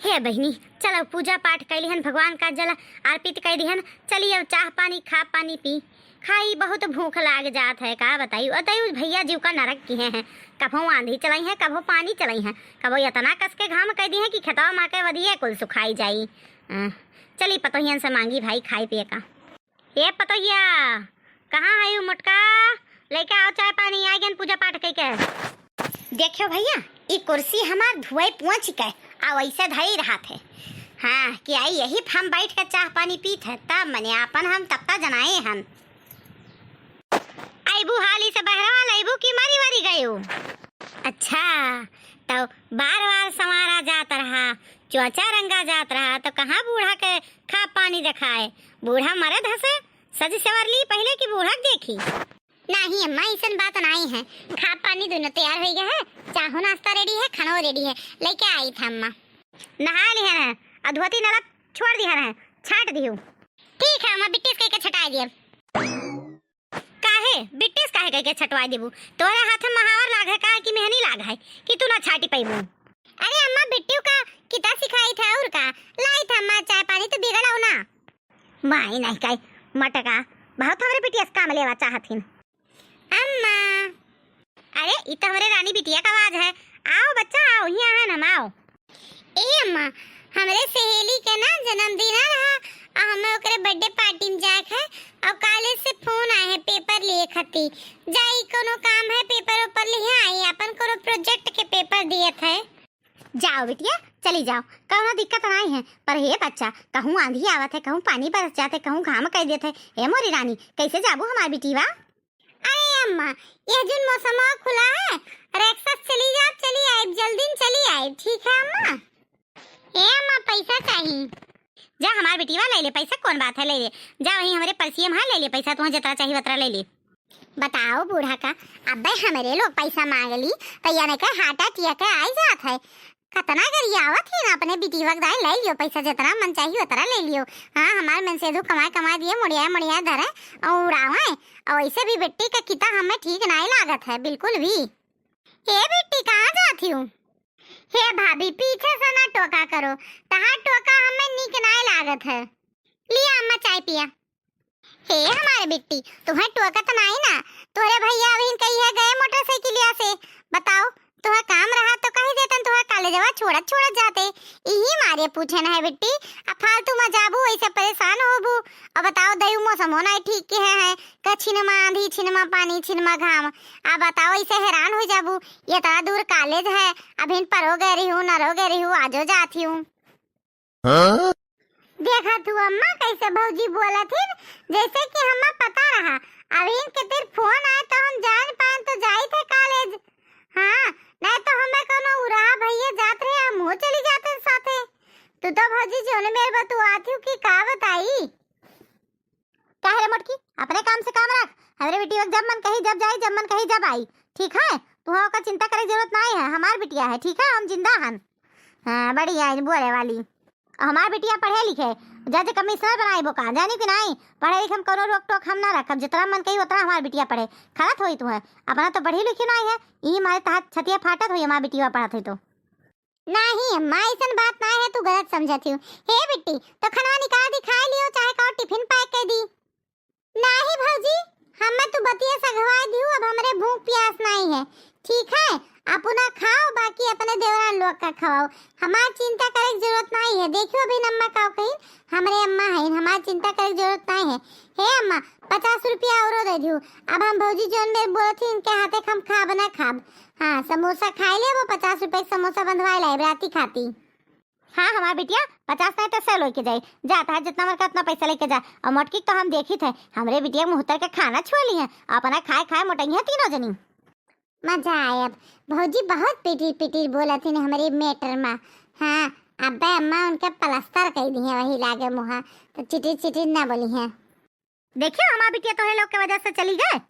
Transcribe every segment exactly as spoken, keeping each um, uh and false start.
हे बहिनी, चलो पूजा पाठ कइ लिहन, भगवान का जल अर्पित कइ दिहन, चली अब चाह पानी खा, पानी पी। खाई बहुत भूख लाग जात है, का बताई। अतई भइया जीव का नरक किहे हैं, कभो आंधी चलइहैं, कभो पानी चलइहैं, कभो एतना कस के घाम कइ दिहैं कि खेतवा मा के वधिये कुल सुखाई जाई। अ, चली पतोहियन से मांगी भाई खाए पिए का। ए पतोहिया, कहाँ है यू मोटका? लइके आओ चाय पानी, आ गयन पूजा पाठ कइके। देखियो भइया, ई कुर्सी हमार धुआई पोंछ के आ वैसे धरी रहत है। हाँ, कि आई यही पे हम बैठ के चाह पानी पीत है, तब मने आपन हम तब तक जनाए हन। अइबू हाली से बहरवा लइबू कि मरी वरी गयू? अच्छा, तो बार बार संवारा जात रहा, चोचा रंगा जात रहा, तो कहाँ बूढ़ा के खा पानी देखाए? बूढ़ा मरद हसे, सज सवर ली पहिले कि बूढ़ा के देखी। नाही अम्मा, अइसन बात नाही है। खा पानी दुनो तैयार होइ गए है, चाहो नाश्ता ready है, खानो ready है, लइके आइत है अम्मा। नहा लिहन है, अ धोती नलत छोड़ दिहन है, छाट दिहू। ठीक है अम्मा, बिट्टी से कइके छटाइ दियब। काहे? बिट्टी से काहे कइके छटवाइ देबू? तोहरे हाथ में महावर लाग है का कि मेहनी लाग है कि तू ना छाटी पइबू? अरे अम्मा, बिट्टियो का किता सिखाइत है और का? लाइत है अम्मा, चाय पानी तो बिगड़ाओ ना। माई नाही काई, मटका, बहुत हमरे बिटिया से काम लेवा चाहत हिन। अम्मा। अरे, ई तो हमरे रानी बिटिया का आवाज है। आओ बच्चा, आओ, हियाँ है ना, आओ। ए अम्मा, हमरे सहेली के ना जन्मदिन रहा, आ हमें ओकरे birthday party में जाए के है, और college से phone आए है paper लिए खातिर। जाई, कोनो काम है, paper ओपर लिए आई, अपन कोनो project के paper दियत है। जाओ बिटिया, चली जाओ, कउनो दिक्कत नाई है। पर हे बच्चा, कहूँ आंधी आवत है, कहूँ पानी बरस जात है, कहूँ घाम कइ देत है, हे मोरी रानी, कइसे जाबू हमार बिटिया? अरे अम्मा, यह जुन मौसमवा खुला है, रिक्शा से चली जाब, चली आइब, जल्दी न चली आइब, ठीक है अम्मा? ए अम्मा, पैसा चाही। जा हमार बिटिया लइ ले, पैसा कउन बात है, लइ ले। जा वहीं हमरे पर्सिये में है, लइ ले पैसा, तुहैं जतरा चाही वतरा लइ ले। बताओ बूढ़ा का, अबे हमरे लोग पैसा मांग ली, तो यानी के heart attack आई जात है। कतना गरियावत ही ना अपने बिटिया के दाई, लइ लियो पैसा, जतना मन चाही उतना लइ लियो। हाँ, हमार मनसेधू कमाए कमाए दिए, मुड़ियाए मुड़ियाए धरे और उड़ावे। और वैसे भी बिट्टी का किता हमें ठीक नाई लागत है बिल्कुल भी। ए बिट्टी, कहाँ जात ही हूँ? हे भाभी, पीछे से ना टोका करो, तहार टोका हमें नीक नाई लागत है। लिया अम्मा चाय पिया। हे हमार बिट्टी, तुहैं टोकत नाई ना, तोहरे भइया अबहिन कहिए गए मोटरसाइकिलिया से। बताओ, तुहैं काम रहा तो कहि देतन, तुहैं कॉलेजवा छोड़त छोड़त जाते। इही मारे पूछे न है बिट्टी, अब फालतू में जाबू, वैसे परेशान होबू। अब बताओ, दयू मौसमो नाई ठीक किहे है, क छिनमा आंधी, छिनमा पानी, छिनमा घाम। अब बताओ, ऐसे हैरान होइ जाबू। एतना दूर कॉलेज है, अबहिन परो गए रही हूँ, नरो गए रही हूँ, आजो जात ही हूँ। हाँ? देखा तू अम्मा, कैसे भौजी बोलत हिन, जैसे कि हम्मा पता रहा। अबहिन के तेर फोन आए तो हम जान पाएन तो जाइत है कॉलेज। हाँ, नहीं तो हमें कोनो उराह भैया जात रहे, हम हो चली जाते साथे। तू तो भौजी जोने मेरे बतुआत हूँ कि का बताई। काहे रे मोटकी, अपने काम से काम रख। हमरे बिटिया के जब मन कही जब जाई, जब मन कही जब आई, ठीक है? तुहा ओकर चिंता करे के जरूरत नाई है, हमार बिटिया है, ठीक है? हम जिंदा हन। हाँ, बड़ी आइन बोले वाली। हमार बिटिया पढ़े लिखे, जा जे कमिश्नर बनाई बोका, जानी कि नाई? पढ़े लिखे में कोनो रोक टोक हम ना रखब, जितना मन कही उतना हमार बिटिया पढ़े। खलत होई तुहे, अपना तो पढ़ी लिखी नाई है, ई मारे तहार छतिया फाटत होई, हमार बिटिया पढ़त होई तो। नाही अम्मा, अइसन बात ना है, तू गलत समझत हियो। हे बिट्टी, तो खनवा निकाल दी, खाए लियो, चाहे का टिफिन पैक कर दी। नाही भौजी, हमें तू बतिया सघवाए दियो, अब हमरे भूख प्यास नाही है, ठीक है? अपना खाओ, बाकी अपने देवरान लोग का खवाओ। हमार चिंता करे के जरूरत नाही है। देखियो अभी अम्मा का कही, हमरे अम्मा है, हमार चिंता करे के जरूरत नाही है। हे अम्मा, पचास रुपया औरो दे दियो। अब हम भौजी जोन मेरे बोलत ही, इनके हाथे हम खाब ना खाब। हाँ, समोसा खाए ले, वो पचास रुपए के समोसा बंधवाए लाए राती खाती। हाँ, हमार बिटिया, पचास नहीं तो सौ लेके जाई। जा, तहार जितना मन का उतना पैसा लेके जा। और मोटकी तो हम देखी थे, हमरे बिटिया मुँह तर के खाना छुआ ली है, अपना खाए खाए मोटई है तीनों जनी। मजा आए अब। भौजी बहुत पिटिर पिटिर बोलत ही हमरे matter में। हाँ, अब्बे अम्मा उनके प्लास्टर कइ दी है, वही लागे मुँहा, तो चिटिर चिटिर ना बोली है। देखियो, हमार बिटिया तोहरे लोग के वजह से चली गए।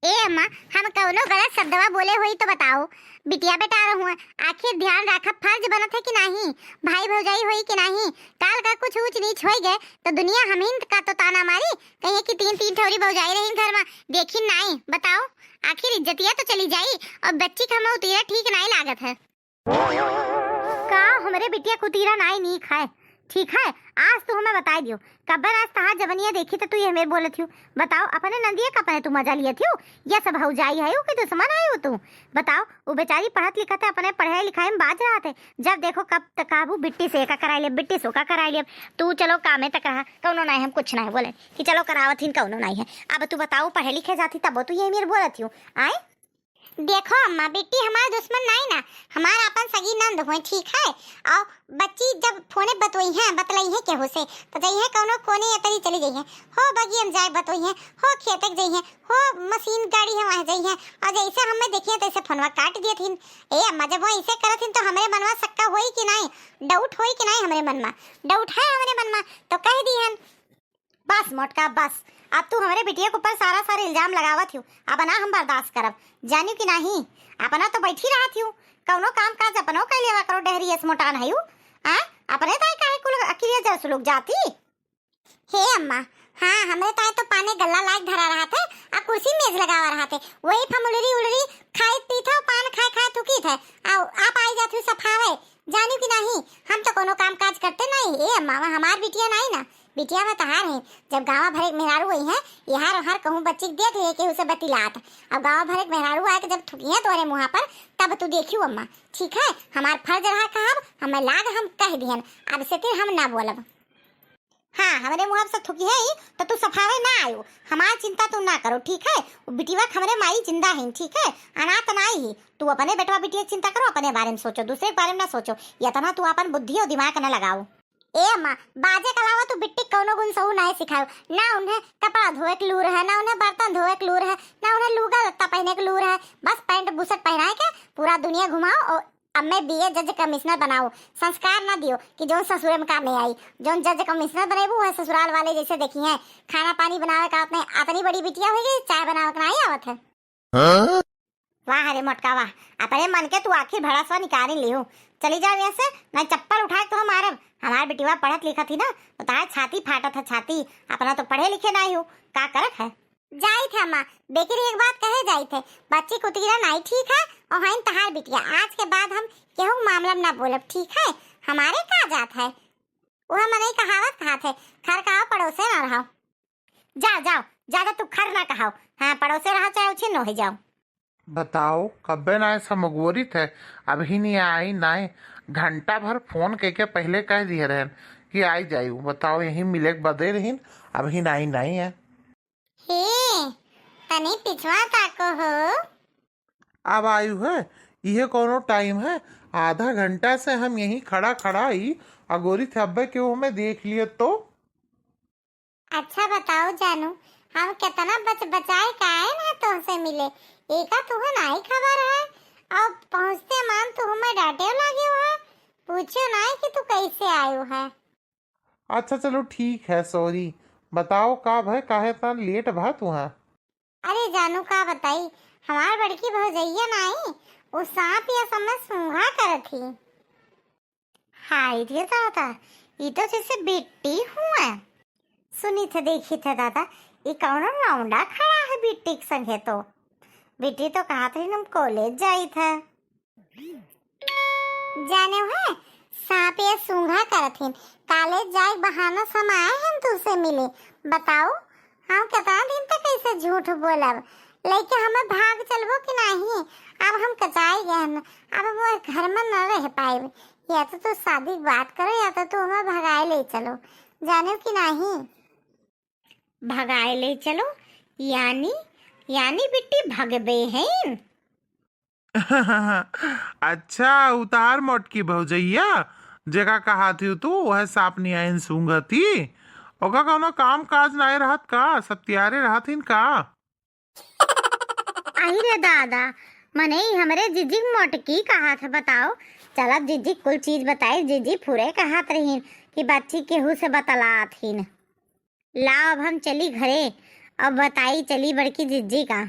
ए अम्मा, हम कउनो गलत शब्दवा बोले होई तो बताओ। बिटिया बेटा रहूँ, आखिर ध्यान राखब फर्ज बनत है कि नाही? भाई भौजाई होई कि नाही? काल का कुछ ऊंच नीच होई गए तो दुनिया हमीन का तो ताना मारी, कहिए कि तीन तीन ठौरी भौजाई रही घर में, देखी नाही। बताओ, आखिर इज्जतिया तो चली जाई और बच्ची का हम उतीरा ठीक नाही लागत है। आओ, हमरे बिटिया कुतीरा नाई नीक है, ठीक है? आज तू हमें बताई दियो, कब्बे आज तहार जवनिया देखी तो तू ये हमें बोलत हियो। बताओ, अपने नंदिया का अपने तू मजा लियत हियो? ये सब भौजाई है कि दुश्मन है तू? बताओ, वो बेचारी पढ़त लिखत है, अपने पढ़ाई लिखाई में बाज रहत है, जब देखो कब तक कहबू बिट्टी से एका कराई ले, बिट्टी से ओका कराई ले। तू चलो कामे तक रहा, कौनो नाई हम कुछ नाई बोले कि चलो करावत हिन, कौनो नाई है। अब तू बताओ, पढ़े लिखे जाती तबो तू ये मेर बोलत हियो, आए? देखो अम्मा, बिट्टी हमार दुश्मन नाई ना, हमार आपन सगी नंद हुए, ठीक है? और बच्ची जब फोने बतोई है, बतलाई है केहू से, तो जई है कौनो कोने या तरी चली जई है, हो बगियन जाए बतोई है, हो खेतक जई है, हो मशीन गाड़ी है वहाँ जई है, और जैसे हमें देखिए तैसे फोनवा काट दिए थिन। ए अम्मा, जब वो ऐसे करत हिन तो हमरे मनवा सक्का होई कि नाई, डाउट होई कि नाई हमरे मन में? डाउट है हमरे मन में, तो कह दी हन। बस मोटका बस, अब तू हमरे बिटिया के ऊपर सारा सारा इल्जाम लगावत हियो, अब ना हम बर्दाश्त करब, जानियो कि नाहीं? अपना तो बैठी रहत हियो, कौनो काम काज अपनो कर लेवा करो, डहरी एस मोटान है यू, आ? अपने ताई काहे कुल अकिलिया जस लोग जाती? हे अम्मा, हाँ, हमरे ताई तो पाने गल्ला लायक धरा रहत है, आ कुर्सी मेज लगावा रहत है, वही फमुलरी उलरी खाइत पीत है, पान खाए खाए थुकीत है, आ आप आई जात हुई सफावे, जानियो कि नाहीं? हम तो कोनो काम काज करते नाहीं, ए अम्मा, वह हमार बिटिया नाहीं ना, बिटिया वह तहार है। जब गाँव भरे के मेहरारू हुई है, यहाँ ओहर कहूँ बच्ची के देख ले केहू से बतिलात, अब गाँव भरे के मेहरारू आए के जब थुकी है तोहरे मुँहा पर, तब तू देखियो अम्मा, ठीक है? हमार फर्ज रहा कहब, हमें लाग हम कह दिहन, अब से तिर हम ना बोलब। हाँ, हमरे मुँह से थुकी है ही, तो तू सफावे ना आयो, हमार चिंता तू ना करो, ठीक है? वो बिटिया के हमरे माई जिंदा है, ठीक है? अनाथ नाई ही। तू अपने बेटवा बिटिया के चिंता करो, अपने बारे में सोचो, दूसरे के बारे में ना सोचो। इतना तू अपन बुद्धि और दिमाग ना लगाओ। ए अम्मा, बाजे के अलावा तू बिट्टी कौनो गुण सहू नाय सिखायो। ना उन्हें कपड़ा धोए के लूर है, ना उन्हें बर्तन धोए के लूर है, ना उन्हें लूगा लत्ता पहने के लूर है। बस पैंट बुशर्ट पहनाए के पूरा दुनिया घुमाओ और अब मैं बीए जज कमिश्नर बनाओ। संस्कार ना दियो कि जौन ससुरे में काम नहीं आई। जौन जज कमिश्नर बनेबू, वह ससुराल वाले जैसे देखी हैं। खाना पानी बनावे का अपने अतनी बड़ी बिटिया हो गई, चाय बनावे के नहीं आवत है। हाँ? वाह रे मोटका वाह, अपने मन के तू आखिर भड़ासवा निकाल लियो। चली जाओ यहाँ से, नहीं चप्पल उठाए तो हम मारब। हमार बिटिया पढ़त लिखत ही ना, तो तार छाती फाटत है छाती। अपना तो पढ़े लिखे नहीं हो, का करत है? जाइत है माँ, लेकिन एक बात कहे जाइत है, बच्ची कुतीरा नहीं ठीक है, और हइन तहार बिटिया। आज के बाद हम केहू मामला में ना बोलब, ठीक है? हमारे का जात है? वह मनई कहावत कहात है, खर कहाओ पड़ोसे ना रहो। जा, जाओ, ज्यादा तू खर ना कहाओ। हाँ, पड़ोसे रहो चाहे उछिन हो जाओ। बताओ, कब्बे नाय समगोरित है, अभी नहीं आई नाय। घंटा भर फोन के के पहले कह दिए रहन कि आई जायू। बताओ, यही मिले के बदे रहीन, अभी नाई नाई है। हे, तनी पिछवा ताको हो। अब आयु है, इहे कोनो टाइम है? आधा घंटा से हम यहीं खड़ा खड़ा ही अगोरी थे, अब्बे केहू हमें देख लिए तो। अच्छा बताओ जानू, हम कितना बच बचाए के आए ना तुमसे मिले, एका तुहे नाई खबर है, और पहुँचते मान तू हमें डांटे लागे है, पूछो नाई कि तू कैसे आयो है। अच्छा चलो ठीक है, सॉरी। बताओ का भय, काहे इतना लेट भा तुहा? अरे जानू का बताई, हमार बड़की भौजैया नाई, उ सांप या समय सूंघा करत ही। हाय रे दादा, ई तो जैसे बिट्टी हुआ। सुनी थे, देखी थे दादा, ई कौनो लौंडा खड़ा है बिट्टी के संगे तो। बिट्टी तो कहत रही हम कॉलेज जाई थे। जाने है, सांप ये सूंघा करत हिन। कॉलेज जाए बहाना समाए हन तुमसे मिले। बताओ, हम कितना दिन तक ऐसे झूठ बोलब? लेके हमें भाग चलबो कि नहीं? अब हम कचाई गए हन, अब वो घर में न रह पाए। या तो तू शादी की बात करो या तो तू हमें भगाए ले चलो, जाने कि नहीं? भगाए ले चलो, यानी, यानी बिट्टी भगबे हैं। अच्छा, उतार मोटकी भौजैया, जेका कहा थी तू, वह सांप नियाइन सूंघती। ओका कौनो काम काज नाय रहत का? सब तियारे रहत हिन का? आई रे दादा, मने ही हमरे जिजिक मोटकी कहा था, बताओ। चल अब जिजिक कुल चीज बताई, जिजी फुरे कहत रहीन कि बच्ची केहू से बतलात हिन। लाओ अब हम चली घरे, अब बताई चली बड़की जिज्जी का।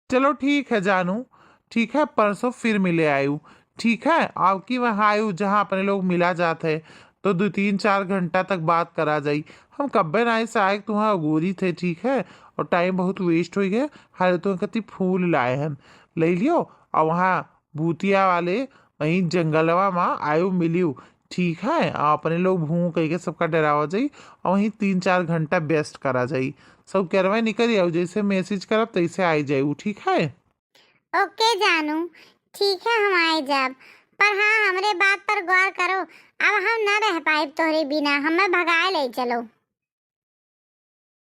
चलो ठीक है जानू, ठीक है, परसों फिर मिले आयु, ठीक है? आवकी वहाँ आयु जहाँ अपने लोग मिला जात है, तो दो तीन चार घंटा तक बात करा जाई। हम कब्बे नाई से आए, तुम्हें अगोरी थे, ठीक है? और टाइम बहुत वेस्ट हो गए, हाले तुम्हें कति फूल लाए हैं, ले लियो। और वहाँ भूतिया वाले वहीं जंगलवा मा आयु मिलियु, ठीक है? आ अपने लोग भूं कह के सबका डरावा जाई, और वहीं तीन चार घंटा बेस्ट करा जाई। सब केरवा निकल आऊ, जैसे मैसेज करब तैसे आई जाई उ, ठीक है? ओके जानू, ठीक है, हम आए जाब, पर हाँ, हमरे बात पर गौर करो, अब हम न रह पाइब तोहरे बिना, हमें भगाए ले चलो।